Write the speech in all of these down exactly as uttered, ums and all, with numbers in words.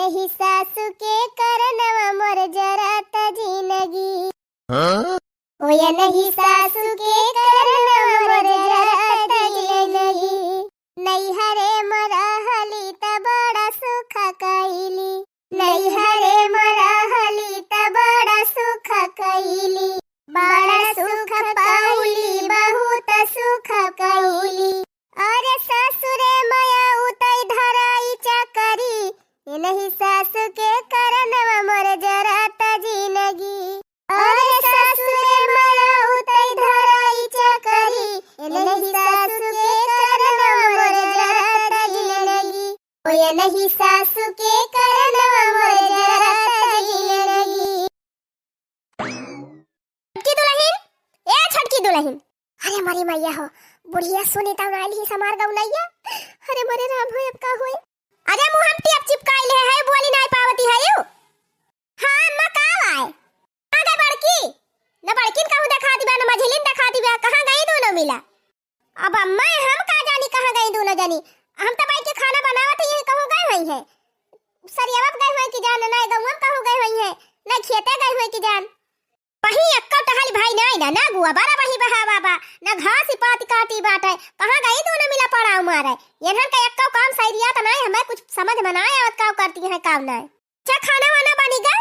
यही सासु के करनवा मोर जरत जिनगी। हाँ? ओ यनही सासु के करनवा मोर जरत जिनगी। नैहरे म रहली त बड़ा सुख कइली। नैहरे म रहली त बड़ा सुख कइली। बड़ा सुख पइली, बहुत सुख कइली। अरे ससुरे मया उतई धराई चाकरी। यनही सासु के करनवा मोर जरत जिनगी। अरे ससुरे मया उतई धराई चाकरी। यनही सासु के करनवा मोर जरत जिनगी। ओ यनही सासु के करनवा मोर जरत जिनगी। छोटकी दुलहिन, ए छोटकी दुलहिन। अरे मोरी मइया हो, बुढ़िया सुनी तब ना आइल ही समार गौनैया। अरे मोरे राम हो, अब का होए? अरे मुँह हम टेप चिपकाई ले है, बोली नाई पावती है यू। हाँ अम्मा, का आए? आ गए बड़की। न बड़किन कहूँ देखाती बा, न मझिलिन देखाती बा, कहाँ गई दोनों मिला? अब अम्मा हम का जानी कहाँ गई दोनों जनी। हम तो बैठ के खाना बनावत ही, यही कहूँ गए हुई है। सरियावा पे गए हुई कि जान, ना गौवा में कहूँ गए हुई है, ना खेते गए हुई कि जान। वहीं एक्को टहल भाई नाई ना, ना गुआ बरा वही बहावा बा, ना घास ही पात काटी बाटे। कहाँ गई दोनों मिला पड़ाव मारे? यनहन का एक्को काम सरियात नाई, हमें कुछ समझ में नाई आवत काव करती हैं, काव नाई। अच्छा, खाना वाना बनी गा?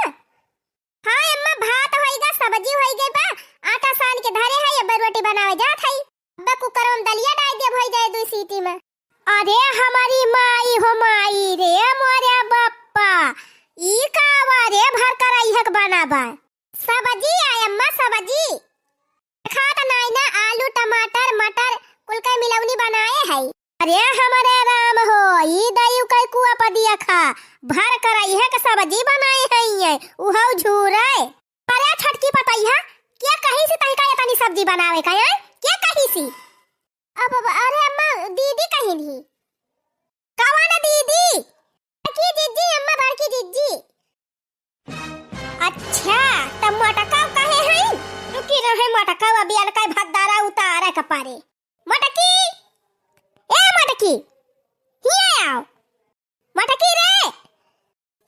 हाँ अम्मा, भात होई गा, सब्जी होई गई बा, आटा सान के धरे है, अब रोटी बनावे जात है। अब कुकर में दलिया डाल दे, भई जाए दो सीटी में। अरे हमारी माई हो माई रे, मोरे बप्पा, ई का बा रे, भर करइहक बना बा। सब्जी आए अम्मा, सब्जी। खात नाई ना, आलू, टमाटर, मटर कुल के मिलौनी बनाए है। अरे हमरे राम हो, ई दयू के कुआ पर दिया खा, भर करइहक सब्जी बनाए है ये, उहौ झूरे। अरे छोटकी पतैया, के कही सी तहिका एतनी सब्जी बनावे का, हैं? के कही सी? अब, अब, अरे अम्मा, दीदी कही थी। कवन दीदी? बड़की जिज्जी अम्मा, बड़की जिज्जी। अच्छा, त मोटका कहे हई? रुकी रहे मोटका, अभी अलकाई भद्दारा उतारे के पारे। मोटकी, ए मोटकी, हिया आओ। मोटकी रे।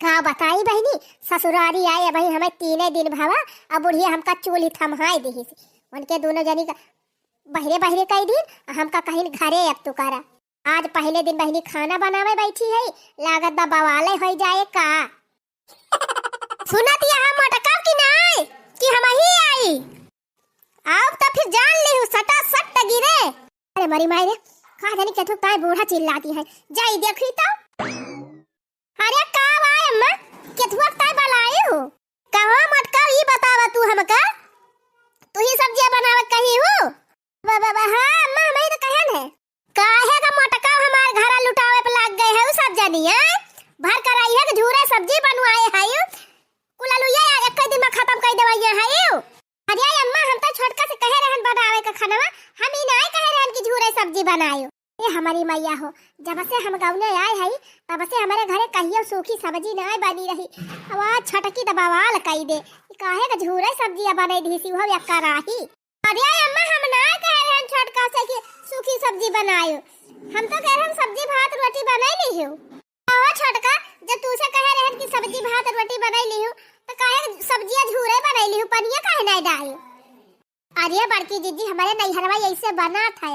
का बताई बहिनी, ससुरारी आए अबही हमें तीने दिन भवा, अब बुढ़िया हमका चूल्ही थम्हाई दिहिस। उनके दोनों जनी का बहिरे बहिरे कई दिन, हमका कहिन घरे अब तू करा। आज पहिले दिन बहिनी खाना बनावे बैठी है, लागत बा बवाले होई जाए का। सुनत यहाँ मोटका कि नाई, कि हमही आई? आओ त फिर जान लिहू, सटा सट गिरे। अरे मरी माई रे, का जानी केथुक ताई बूढ़ा चिल्लाती है, जाई देखी तो। अरे का बा अम्मा, केथुक ताई बलाई हो? कहो मोटका, ई बतावा तू हमका, तू ही सब्जिया बनावे कही हो? बा, बा, बा, हाँ अम्मा, हमही तो कहन है। काहे का मोटका हमार घरा लुटावे पे लाग गए है उ सब जनी, हैं? भर करइहक झूरे सब्जी बनवाए है उ। कुल अलुइया यार एक दिन में खत्म कर देवइया है उ। अरे अम्मा, हम तो छोटका से कहे रहन बनावे का खानवा, हम ई नाई कहे रहन कि झूरे सब्जी बनायो। ए हमारी मैया हो, जब से हम गौने आए हई, तब से हमारे घरे कहियो सूखी सब्जी नाई बनी रही। अब आज छोटकी तो बवाल कई दे, ई काहे का झूरे सब्जी बनाई दी सी, उहो एक कराही। अरे अम्मा, हम ना कहे रहन छोटका से कि सूखी सब्जी बनायो, हम तो कहे रहन सब्जी भात रोटी बनाई लिहो। कहो छोटका, जब तू से कहे रहन कि सब्जी भात रोटी बनाई लिहो, तो काहे सब्जिया झूरे बनाई लिहो, पनिया काहे नहीं डायो? अरे बड़की जिज्जी, हमारे नैहरवा ऐसे बनात है,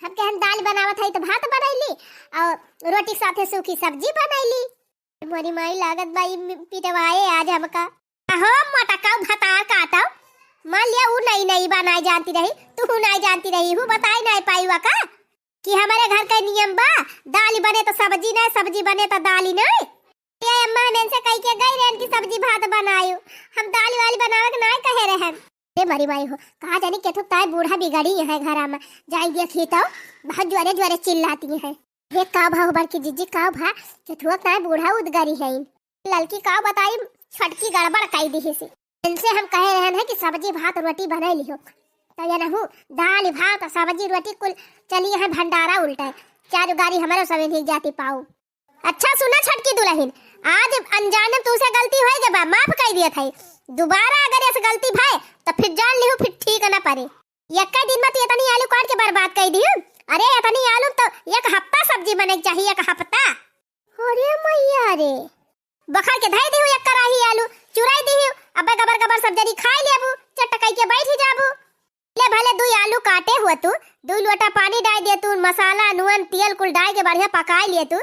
हम कहन दाल बनावत है तो भात बनैली और रोटी साथे सूखी सब्जी बनैली। मोरी माई लागत बा ई पिटवाए आज हमका। अहो मोटका भतार काटो, मान लिया ऊ नई नई बा, नाई जानती रही, तू नाई जानती रही हूँ, बताई नाई पाई वा का कि हमारे घर का नियम बा, दाल बने तो सब्जी ना, सब्जी बने तो दाल ना। ए अम्मा, हम इनसे कही के गई रहन कि सब्जी भात बनायो, हम दाल वाल बनावे के नाई कहे रहन। ए मरी माई हो, कहा जानी केथुक ताई बूढ़ा बिगड़ी है घरा में, जाई देखी तो बहुत जोरे जोरे चिल्लाती है। हे का भा हो बड़की जिज्जी, का भा? केथुआ ताई बूढ़ा उदगरी है। ललकी का बताई, छोटकी गड़बड़ कई दी से। इनसे हम कहे रहन है कि सब्जी भात रोटी बनाई लिहो, तो ये नहू दाल भात सब्जी रोटी कुल चली है भंडारा उल्टे, चार गारी हमारे सब नहीं जाती पाऊ। अच्छा सुना छोटकी दुलहिन, आज अनजाने में तुसे गलती होई गए बा, माफ कई दिया था। दोबारा अगर ऐसे गलती भय तो फिर जान लिहू फिर ठीक ना पड़े। एक दिन में तू इतनी आलू काट के बर्बाद कई दिहू। अरे इतनी आलू तो एक हफ्ता सब्जी बने के चाहिए, एक हफ्ता। अरे मैया रे, बखर के धई दिहु एक कराही आलू, चुराई दिहु, अब्बे गबर गबर सब जनी खाई लेबू, चटकाई के बैठी जाबू। ले भले दुई आलू काटे हुआ तू, दुई लोटा पानी डाई दे तू, मसाला, नून, तेल कुल डाई के बढ़िया पकाई लिए तू,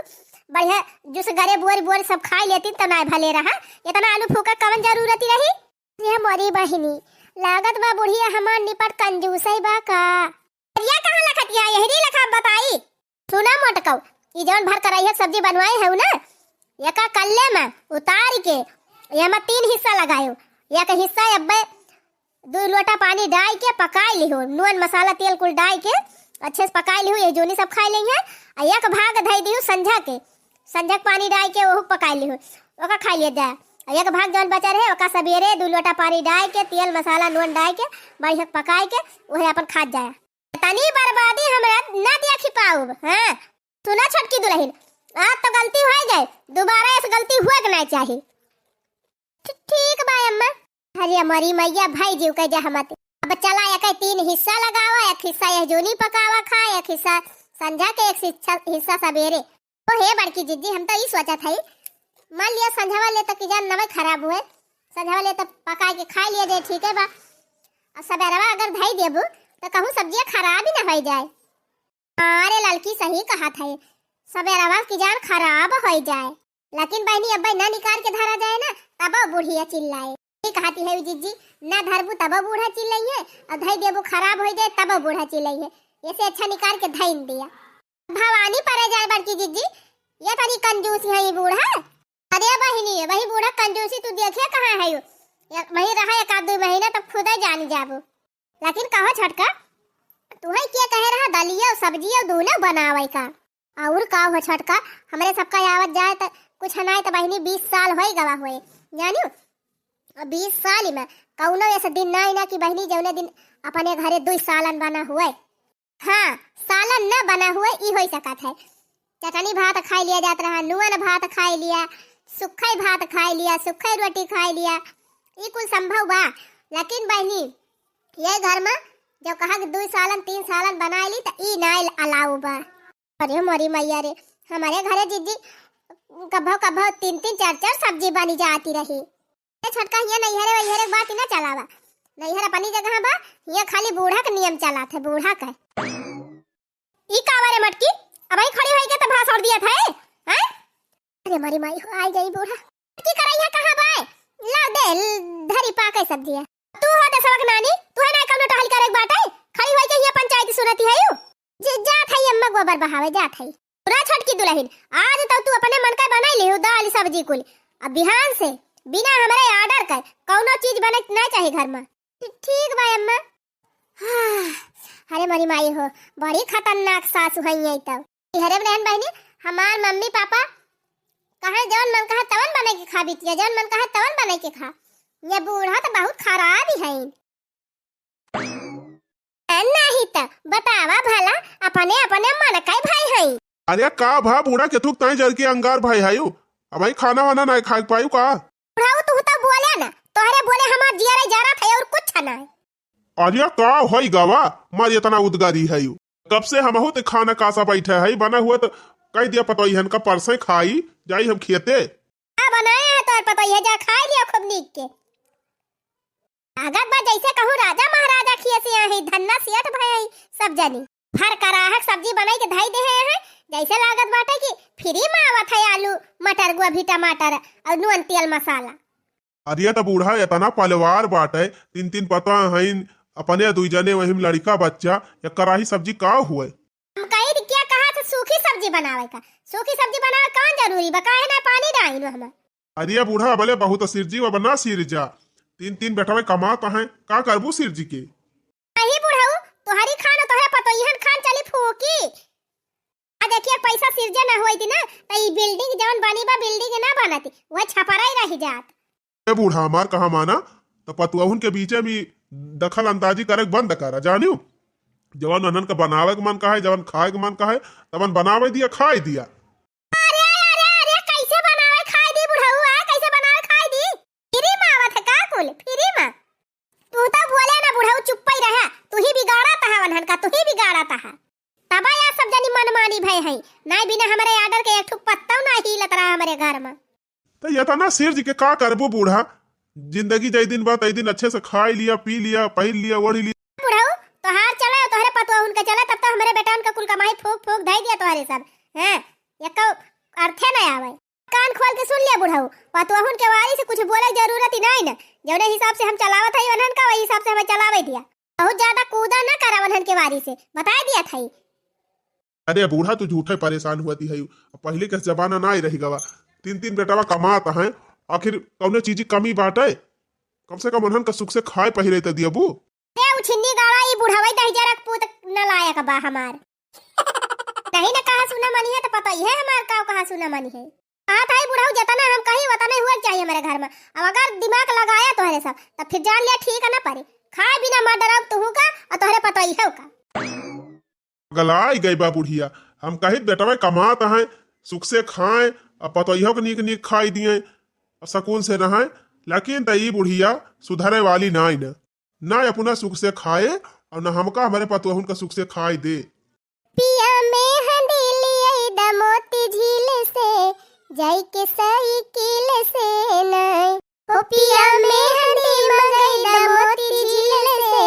बढ़िया जूस गरे बोर बोर सब खाई लेती त नाय भले रहा। इतना आलू फूका कवन जरूरत रही? ये मोरी बहिनी, लागत बा बुढ़िया हमार निपट कंजूसई बा का? अरिया कहाँ लखतिया, यही लेखा बताई। सुना मोटकऊ, ई जौन भर कराही सब्जी बनवाए हऊ ना, एका कल्ले में उतार के एमा तीन हिस्सा लगायो। एक हिस्सा अब्बे दुई लोटा पानी डाई के पकाई लिहू, नून मसाला तेल कुल डाई के अच्छे से पकाई लिहू, ये जोनी सब खाई लेइहैं। आ एक भाग धई दिहू संझा के, संझा के पानी डाई के ओहू पकाई लिहू, ओका खाई लिया जाए। आ एक भाग जौन बचा रहे ओका सबेरे दुई लोटा पानी डाई के तेल मसाला नून डाई के बढ़िया पकाई के ओहे अपन खात जाए। तनी बर्बादी हमरा ना देखी पाउब। हाँ, सुना छोटकी दुलहिन, आज तो गलती होइ गए, दोबारा ऐसे गलती हुए के ना चाही। ठी-, ठीक बा अम्मा। अरे मोरी मैया, भाई जीव के जहमत। अब चला, एक तीन हिस्सा लगावा, एक हिस्सा यह जोनी पकावा खा, एक हिस्सा संझा के, एक हिस्सा, हिस्सा सबेरे। ओ हे बड़की जिज्जी, हम तो ई सोचत हई, मान लिया संझवा ले तक की जान नमक खराब हुए, संझवा ले तक पका के खा लिया जाए, ठीक है बा। और सबेरवा अगर धई देबू तो कहूँ सब्जियाँ खराब ही ना हो जाए। अरे ललकी सही कहत है, सबेरवा की जान खराब होइ जाए। लेकिन बहिनी, अब्बे ना निकाल के धरा जाए ना, तबो बुढ़िया चिल्लाए। ठीक कहती है जिज्जी, ना धरबू तबो बूढ़ा चिल्लाइए, और धई देबू खराब होइ जाए तबो बूढ़ा चिल्लाइए। ऐसे अच्छा निकाल के धई न दिया। भवानी परे जाए बड़की जिज्जी, ये तनी कंजूस है ये बूढ़ा। अरे बहिनी, वही बूढ़ा कंजूसी तू देखे कहाँ है यू? ये वही रहा एक आध दो महीना तब खुदे जानी जाबू। लेकिन कहो छोटका, तुहई के कहे रहा दलिया और सब्जिया दोनों बनावे का? और का हो छोटका, हमरे सबका आवत जाए त कुछ नाई त बहिनी बीस साल होई गवा हुए, जानियो। अब बीस साल में कौनो ऐसा दिन नाई ना कि बहिनी जौने दिन अपने घरे दुई सालन बना हुए। हाँ, सालन न बना हुए ई होई सकत है। चटनी भात खाई लिया जात रहा, नून भात खाई लिया, सुखई भात खाई लिया, सुखई रोटी खाई लिया, ई कुल संभव बा। लेकिन बहिनी, ये घर में जब कहा कि दुई सालन, तीन सालन बनाए ली, त ई नाय अलाउ बा। अरे मोरी मैया रे, हमारे घरे जिज्जी कभो कभो तीन तीन चार चार सब्जी बनी जाती रही। ए छोटका, हियाँ नैहरे वैहरे के बात ही ना चलावा। नैहर अपनी जगह बा, हियाँ खाली बूढ़ा के नियम चलात है, बूढ़ा के। ई का बारे मटकी, अबही खड़ी होई के त भाषण दिया था, हैं? अरे मोरी माई हो, आई गई बूढ़ा। की करई है, कहाँ बाय? लाव दे, ल-, धरी पाके सब्जिया। तू हो दसवा के नानी, तू है ना कौनो टहल करे के बाटे? खड़ी होई के हियाँ पंचायती सुनती है यू? जे जात है अम्मा गोबर बहावे, जात है। सुना छोटकी दुलहिन, आज तो तू अपने मन का बनाई लिहू दाल सब्जी कुल। अब बिहान से बिना हमरे order के कौनो चीज बने ना चाही घर में। ठी-, ठीक बा अम्मा। हाँ, अरे मोरी माई हो, बड़ी खतरनाक सासु हई है तब। अरे बहन बहिनी, हमार मम्मी पापा कहे जवन मन कहे तवन बने के खा बिटिया, जवन मन कहे तवन बने के खा। ये बूढ़ा तो बहुत खराब ही है। नहीं त बतावा भला, अपने अपने मन का भाई हई। अरे का भा बूढ़ा, केथुक ताई जर के अंगार भाई हयू, अबही खाना वाना नाय खाए पायू का? बुढ़ाऊ तू तो बोले ना, तोहरे बोले हमार जियरा जरा था और कुछ ना। अरे का होई गवा, मार इतना उदगारी हयू, कब से हमहू ते खाना कासा बैठे हई, बना हुआ तो कह दिया पतोहियन का परसे खाई जाई हम खेते। का बनाए है तोर पतोहिया, जा खाई लियो खूब नीक के। लागत बा जैसे कहूँ राजा महाराजा खिए से आही, धन्ना सियट भए आई सब जनी। भर कराहक सब्जी बनाई के धई दे हैं, जैसे लागत बाटे कि free में आवत है आलू, मटर, गोभी, टमाटर और नून, तेल, मसाला। अरे त बूढ़ा इतना पलवार बाटे, तीन तीन पतोह हईन, अपने दुई जने वही में लड़का बच्चा, एक कराही सब्जी का हुए? हम कही कि क्या कहा था सूखी सब्जी बनावे का, सूखी सब्जी बनावे कौन जरूरी बा, काहे ना पानी डाइन हमें। अरे बूढ़ा, भले बहुत सिरजी व बना सिरजा, तीन तीन बेटवे कमात हैं, का करबू सिरजी के? अही बुढ़ऊ, तोहरी खान और तोहरा पतोहियन खान चली फूकी। आ देखिए, पैसा सिरजे ना होई थी ना, त ई building जवन बनी बा, building ना बनती, वह छपराई रह जात। ए बूढ़ा, हमार कहा माना, त पतुआहुन के बीचे में दखल अंदाजी करे के बंद करा, जानियो? जवन उन्हन के बनावे के मन कहे, जवन खाए के मन कहे, तवन बनावे दिया, खाए दिया। अरे, अरे, अरे, कैसे बनावे खाए दी बुढ़ऊ, आ? कैसे बनावे खाए दी? Free में आवत है का कुल? Free में? तू तो बोले ना बुढ़ऊ, चुप्पे रहा। तू ही बिगाड़त हा उन्हन का, तू ही बिगाड़त हा। तबा या सब जनी मनमानी भय है। नाई बिना हमरे order के एक ठुक पत्तौ ना हिलत रहा हमरे घर में। त एतना सिरजि के का करबू बूढ़ा? जिंदगी जइ दिन बा, तइ दिन अच्छे से खाइ लिया, पी लिया, पहिर लिया, ओढ़ि लिया। बुढ़ऊ, तोहार चले, तोहरे पतोहुन के चले, तब तो हमरे बेटवन के कुल कमाई फूंक फूंक धइ दिया तोहरे सब। हैं? एको अर्थे न आवे। कान खोल के सुन लिया बुढ़ऊ, पतोहुन के वारी से कुछ बोले के जरूरत ही नाहीं न। जौने हिसाब से हम चलावत हई उन्हन का, वही हिसाब से हमें चलावे दिया। बहुत ज्यादा कूदा न करा उन्हन के वारी से, बताइ दिया थई। अरे बूढ़ा, तू झूठे परेशान हुआ थी है। पहिले के जमाना नाहीं रहि गवा। तीन तीन बेटवा कमात हैं, आखिर कौने चीज की कमी बाटे? कम से कम उन्हन का सुख से खाए पहिरे त दियबू। ए, उ छिन्नी गाड़ा, ई बुढ़वई दहिजरक पूत नलायक बा हमार। नहीं न कहा सुना मनी है, त पता ही है हमार का कहा सुना मनी है। कहा था ई बुढ़ऊ, जतना हम कही, वतने हुआ चाहिए हमारे घर में। अब अगर दिमाग लगाया तोहरे सब, तब फिर जान लिया ठीक न परे। खाए बिना मर डराउ तुहू का, और तोहरे पतोई हो का। गलाई गई बा बुढ़िया। हम कही बेटवा कमात हैं, सुख से खाए, और पतोई हो के नीक नीक खाई दिए, और सुकून से रहे। लेकिन त ई बुढ़िया सुधरे वाली नाहीं न। ना अपना सुख से खाए और ना हमका हमारे पतोहुन का सुख से खाए दे। पिया मेहंदी लियाई द मोती झील से, जाई के साइकिल से नाय। ओ पिया मेहंदी मंगाई द मोती झील से,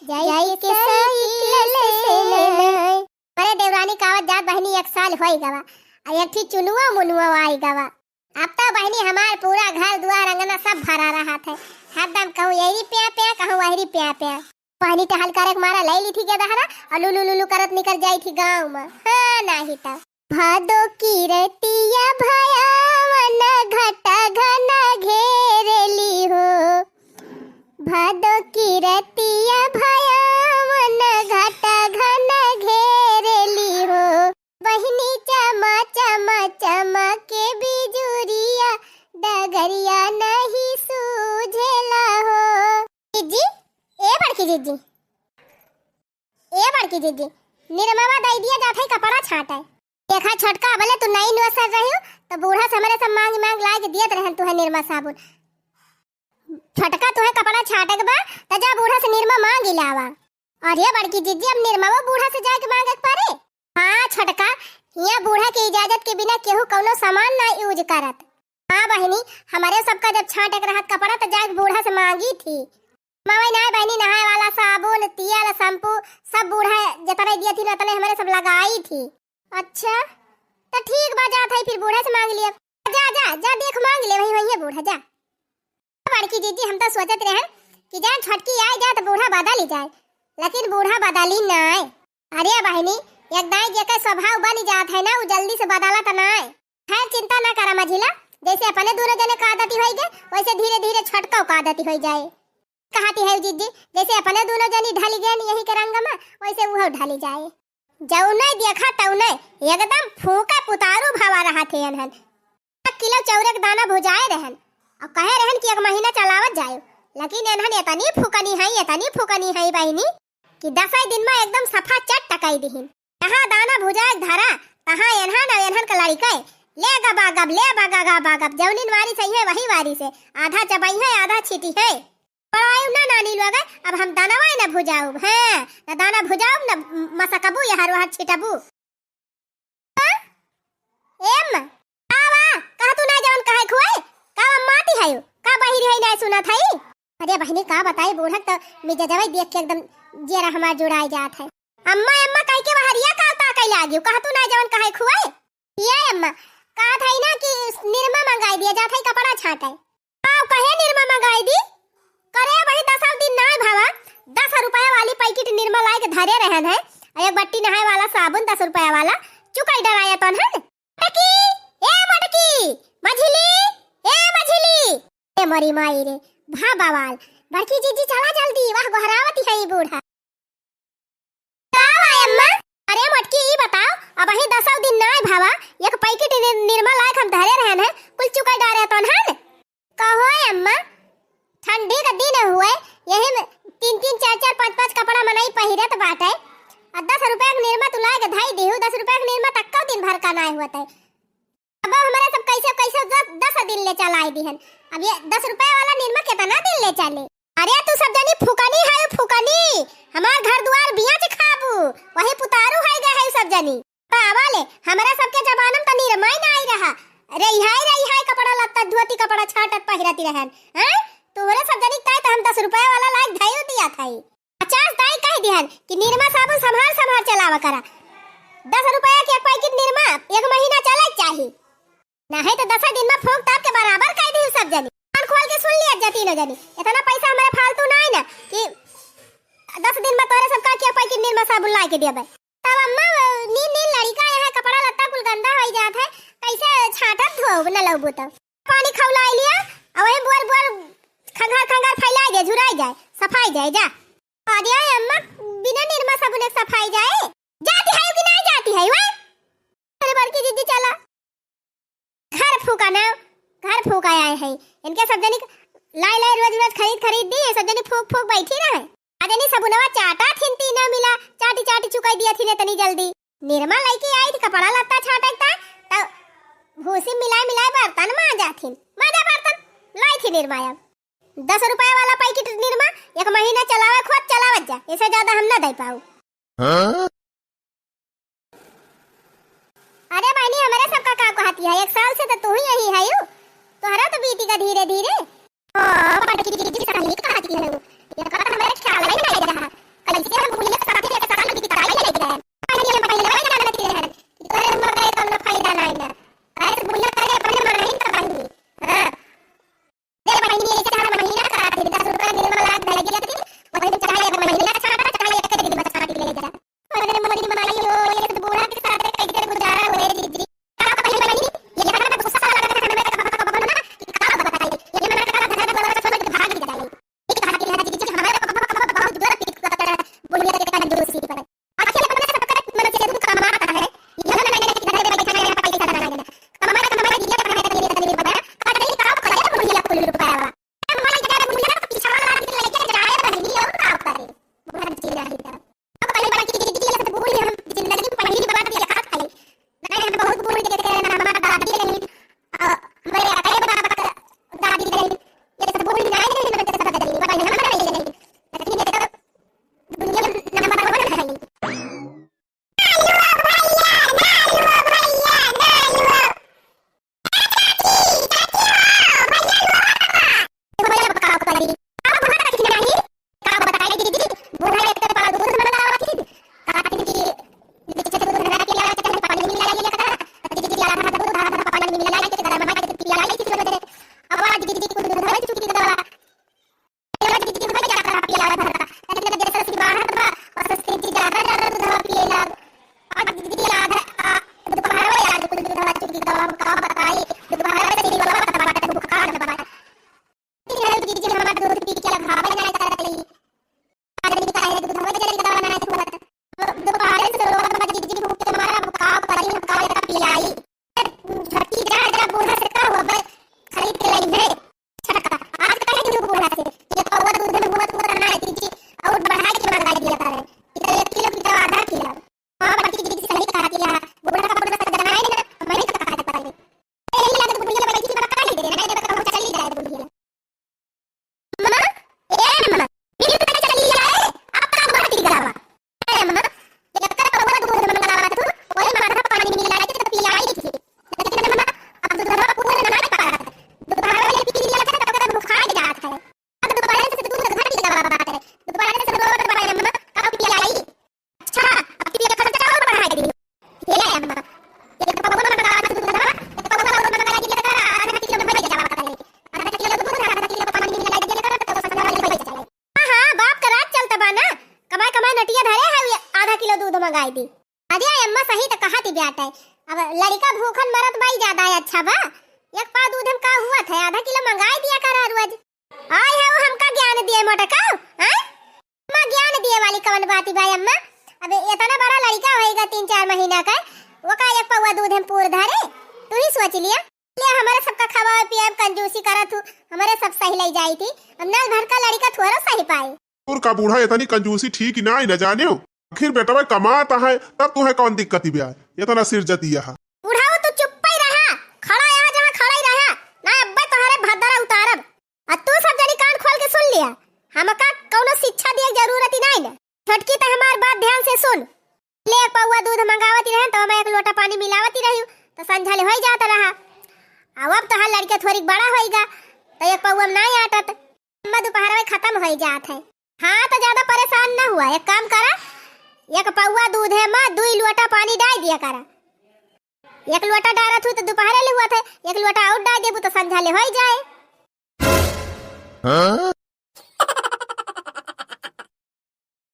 जाई के साइकिल से नाय। अरे देवरानी, कावत जात बहिनी एक साल होई गवा, आ एक ठी चुनुआ मुनुआ आई गवा। अब तो बहिनी हमार पूरा घर दुआर अंगना सब भरा रहत है। हरदम कहूँ यही प्या प्या, कहूँ वहरी प्या प्या। बहिनी टहल करे के मारा लई ली थी गेदहरा और लुलु लुलु करत निकर जाई थी गाँव में। हाँ, नाही तो। भादो की रतिया भयावन घटा घना घेर ली हो। भादो की रतिया भयावन घटा घना घेर ली हो। बहिनी चमा चमा चमा के बिजुरिया, डगरिया नहीं सूझेला हो। जिज्जी, ए बड़की जिज्जी, ए बड़की जिज्जी, निरमवा दई दिया जात है कपड़ा छाटे। देखा छोटका, अबले तू नई नुआ सर रही हो, तो बूढ़ा से हमरे सब मांग मांग लाए के दियत रहन तुहे निरमा साबुन। छोटका, तुहे कपड़ा छाटे के बा, त जा बूढ़ा से निरमा मांग ही लावा। अरे बड़की जिज्जी, अब निरमवा बूढ़ा से जाके मांगे के पड़े? हाँ छोटका, हियाँ बूढ़ा के इजाजत के बिना केहू कौनो सामान ना यूज करत। हाँ बहिनी, हमरे सबका जब छांटे के रहत कपड़ा त जाके बूढ़ा से मांगी थी। मावई नाय बहिनी, नहाए वाला साबुन, तेल, शैम्पू सब बूढ़ा जतने दिए थी ना, उतने हमरे सब लगाई थी। अच्छा, त ठीक बा, जात है फिर बूढ़ा से मांग लिया। जा, जा, जा, देख मांग ले, वहीं, वहीं है बूढ़ा, जा। बड़की जिज्जी, हम तो सोचत रहन कि जान छोटकी आए जाए तो बूढ़ा बदल ही जाए, लेकिन बूढ़ा बदली नाय। अरे बहिनी, एक दाई जेकर स्वभाव बन जात है ना, उ जल्दी से बदलत नाय। खैर, चिंता ना करा मझिला, जैसे अपने दोनों जने का आदती होई गए, वैसे धीरे धीरे छोटका का आदती होई जाए। कहती है जिज्जी, जैसे अपने दोनों जनी ढली गए यही के रंग में, वैसे उहो ढली जाए। जौने देखा तौने एकदम फूका पुतारू भावा रहत है एनहन। एक किलो चाउर के दाना भुजाए रहन और कहे रहन कि एक महीना चलावत जाए, लेकिन एनहन इतनी फुकनी है, इतनी फुकनी है बहिनी कि दसई दिन में एकदम सफा चट टकाई दिहिन। जहाँ दाना भुजाए धरा, तहाँ एनहन और एनहन का लड़िके ले गबा गब, ले बगा गबा गब, जौनिन वारी से है वही वारी से, आधा चबाई है, आधा छीटी है। पढ़ाई ना नानी लोग, अब हम दानवा ना भुजाउब, हैं, ना दाना भुजाउब, ना मसकबू, यहर वहर छिटबू। हाँ? एम, का बा? कहा तू ना जवन कहे खुआई? का अम्मा ती है? का बहिरी है ना सुनत है? अरे बहिनी, का बताई, बूढ़क त मिजाजवा देख के एकदम जियरा हमार जुड़ाई जात है। अम्मा, अम्मा कह के बहरिया का ताकई लागियो, कहा तू ना जवन कहे खुआई? ये अम्मा, कहत हई ना कि निरमा मंगाई दिया, जात हई कपड़ा छाटे। आओ, कहे निरमा मंगाई दी? करे वही दस दिन नाय भावा, दस रुपया वाली पैकेट निरमा लाए के धरे रहन है, और एक बट्टी नहाए वाला साबुन दस रुपया वाला, चुकाई डराया तन है। मटकी, ए मटकी, मझिली, ए मझिली। ए मरी माई रे, भा बवाल, बड़की जिज्जी चला जल्दी, वह गोहरावती है ई बूढ़ा। का बा अम्मा? अरे मोटकी, ई बताओ, अबहीं दसौ दिन नाय भावा, एक पैकेट नि-, निरमा लायक हम धरे रहन है, कुल चुकाई डारे तोन हन। कहो अम्मा, ठंडी का दिन हुए, यही में तीन तीन, चार चार, पाँच पाँच कपड़ा मनई पहिरत बाटे, आ दस रुपया के निरमा तू लायक धई दिहू, दस रुपया के निरमा तक्को दिन भर का नाय हुआ तै। अब हमरा सब कैसे कैसे दस, दस दिन ले चलाई दिहन। अब ये दस रुपया वाला निरमा कितना दिन ले चले? अरे तू सब जनी फुकनी है, फुकनी। हमार घर दुआर बियाच खाबू, वही पुतारू है गए है सब जनी। पावा ले, हमरा सबके जमाना में तो निरमा ही ना आई रहा। रे हाय, रे हाय, कपड़ा लत्ता धोती कपड़ा छाटत पहिरती रहन, हैं? तोहरे सब जनी ताई त हम दस रुपया वाला लाइक धइयो दिया था। पचास दाई कह दिहन कि निरमा साबुन संभार संभार चलावा करा, दस रुपया के एक पैकेट निरमा एक महीना चले चाही, नहीं तो दस दिन में फूंक ताप के बराबर कर दी सब जनी। कान खोल के सुन लिया जा तीनों जनी, इतना पैसा हमारे फालतू नहीं ना कि दस दिन में तोरे सबका के एक पैकेट निरमा साबुन ला के देबे। तब अम्मा, नीन नीन लड़िका यहाँ कपड़ा लत्ता कुल गंदा होई जात है, कैसे छाटत धोब न लउबू तब? पानी खौलाई लिया, और वही बोर बोर खंगार खंगार फैलाई दे, झुराई जाए, सफाई जाए जा। अरे अम्मा, बिना निरमा साबुन के सफाई जाए? जाती है कि नहीं जाती है वह? अरे बड़की दीदी चला। घर फूका ना, घर फूका आए हैं। इनके सब जनी लाई लाई रोज रोज खरीद खरीद दी, सब जनी फूक फूक बैठी रहे। आ जनी सबुनवा चाटा थिन तीनों मिला, चाटी चाटी चुकाई दिया थिन इतनी जल्दी। निरमा लेके आई थी कपड़ा लत्ता छाटे का, तब भूसी मिलाए मिलाए बर्तन मांजा थिन, मांजा बर्तन लाई थी निरमा। अब दस रुपया वाला पैकेट निरमा एक महीना चलावे खुद चलावत जा, इसे ज्यादा हम ना दे पाऊ। हाँ? अरे बहनी, हमरे सबका का कहती है, एक साल से तो तू ही यही है यू, तोहरा तो बीती का धीरे धीरे। हाँ, बड़की दीदी सही कहती है यू, ये बात हमरे ख्याल में नहीं रहा, कैसे हम बुढ़िया के साथ एक साल बिताई ले गए। पहले हम पहले वही जानती है कि तोहरे उम्र का कौनो फायदा नहीं ना, कैसे बुढ़िया करे अपने मन ही तो बनी। हाँ। दे बहिनी, ऐसे हर महीना का आखिर दस रुपया मेरे वाला दे दिया थी, वही दिन चढ़ाई अब महीना का छाटा, चढ़ाई एक दिन बस छाटी ले जा। अरे मोरी माई हो, ये तो बूढ़ा के साथ कैसे गुजारा होए दीदी? का पहले बहिनी, ये हमारा गुस्सा लगा था, हमें तो कब कब बोलना कि का बताइए, ये हमारा का घर वाला छोड़ के भाग गया है। ये कहा कि है दीदी, हमारे को बहुत जोर पीट करता है, बोलिए तो कहता है जोर से पर। आखिर अपने से पकड़, मनुष्य से दूर कमाता है। यह ना मैंने किधर भी बैठा है, यहाँ पैसा ना मैंने। कमाना, कमाना, ये तो है, तो ये तो नहीं बना। कट नहीं, काम करे, तो मुझे कुल रुपया हुआ। कमाई करे, मुझे ना पीछा वाला आदमी लेके जाए, तो नहीं, और काम करे। बुढ़ा जी रही था। अब पहले बड़ा की जिंदगी, ये सब भूल हम जिंदगी में पहली बार ये खात खाई। नहीं, हम बहुत भूल के थे, ना हमारा दादी रही, अ, मेरे अकल बना बना दादी रही। ये सब भूल नहीं आए, नहीं, नहीं, नहीं, नहीं, नहीं, नहीं, नहीं, नहीं, नहीं, नहीं, नहीं, नहीं, दुनिया में नंबर वन है। ना लुआ भैया, ना लुआ भैया, ना लुआ। ए चाची, चाची हो, भैया लुआ। देखो भैया, का, का करी? आप वहाँ रखी नहीं, का बताई दीदी, बूढ़ा एक तो पाल दूध मंगावा थी, कहा थी कि दीदी, चाची दूध मंगा के लाओ, चाची पानी मिला ले, कहा, दीदी, दीदी, आधा दूध, आधा पानी मिला ले, गरम है, दीदी, पिया ले, दीदी, अब दीदी, दीदी, दूध है, चुकी दवा। छटका। आज कहे दूध बूढ़ा से, ये पौवा दूध में हुआ तो करना है दीदी, और बढ़ा के मंगा दिया करे। इधर एक किलो की दवा आधा किलो। हाँ, बाकी दीदी सही कहा दिया। बूढ़ा का बूढ़ा का जमाना है ना, मैं तो कहा था पहले। ए, यही लगे तो बुढ़िया लगे की बड़ा नहीं दे, नहीं दे, तो चली जाए बुढ़िया। मम्मा, ए मम्मा, मेरी तो चली जाए, आप का बात की गलावा। अरे अम्मा, ये कब तक पौवा दूध मंगावा तू? वही माथा पानी में मिला के तो पियाई थी। लेकिन अम्मा, अब दूध वाला पूरा ना पका रहा था। दूध वाला ये पी लिया था, तो बुखार के जात है। अब दोबारा से दूध घर की दवा बात है। दोबारा से दूध वाला अम्मा, अब पियाई। अच्छा, अब की खर्चा और बढ़ा दे। ये ले अम्मा, ये तो पौवा मंगा दूध वाला, तो पौवा और मंगा दिया था, आधा किलो में भर जावा कर ले। आधा किलो दूध, आधा किलो पानी मिला दिया था, तो संध्या वाली भर जाए। हाँ, हाँ, बाप का राज चलता बा ना, कमाए कमाए नटिया धरे है, ये आधा किलो दूध मंगाई दी। अरे अम्मा सही तो कहा थी बेटा, अब लड़का भूखन मरत बाई ज्यादा है, अच्छा बा, एक पाव दूध हम का हुआ था, आधा किलो मंगाई दिया करा रोज। आय है वो हमका ज्ञान दिए मोटका, हैं? अम्मा ज्ञान दिए वाली कवन बात बा अम्मा? अब इतना बड़ा लड़का होएगा तीन चार महीना का, वो का एक पौवा दूध हम पूर धरे, तू ही सोच लिया। ले, हमारे सबका खवाए पियाए कंजूसी करत हूँ, हमारे सब सही लई जाई थी। अब नल भर का लड़का थोड़ा सही पाए। तोर का बूढ़ा इतनी कंजूसी ठीक ही ना है, न जाने हो। आखिर बेटवा कमाता है, तब तुम्हें कौन दिक्कत ही ब्याह, इतना सिर जतिया है। बूढ़ा वो तू चुप्पा ही रहा, खड़ा यहाँ जहाँ खड़ा ही रहा, ना अब्बे तुम्हारे भद्दरा उतारब। आ तू सब जनी कान खोल के सुन लिया, हमका कौनो शिक्षा दिए के जरूरत ही नहीं ना। छोटकी तो हमार बात ध्यान से सुन। ले पौवा दूध मंगावती रहे तो मैं एक लोटा पानी मिलावती रही, तो संझा ले होई जात रहा। अब तोहार लड़के थोड़ी बड़ा होइगा, तो एक पौवा में नाहीं आटत। अम्मा, दोपहर में खतम होइ जात है। हाँ, तो ज्यादा परेशान न हुआ, एक काम करा, एक पौवा दूधे में दुई लोटा पानी डाल दिया करा। एक लोटा डारत हू तो दोपहरे ले हुआ थे, एक लोटा और डाल देबू तो संझा ले होइ जाए।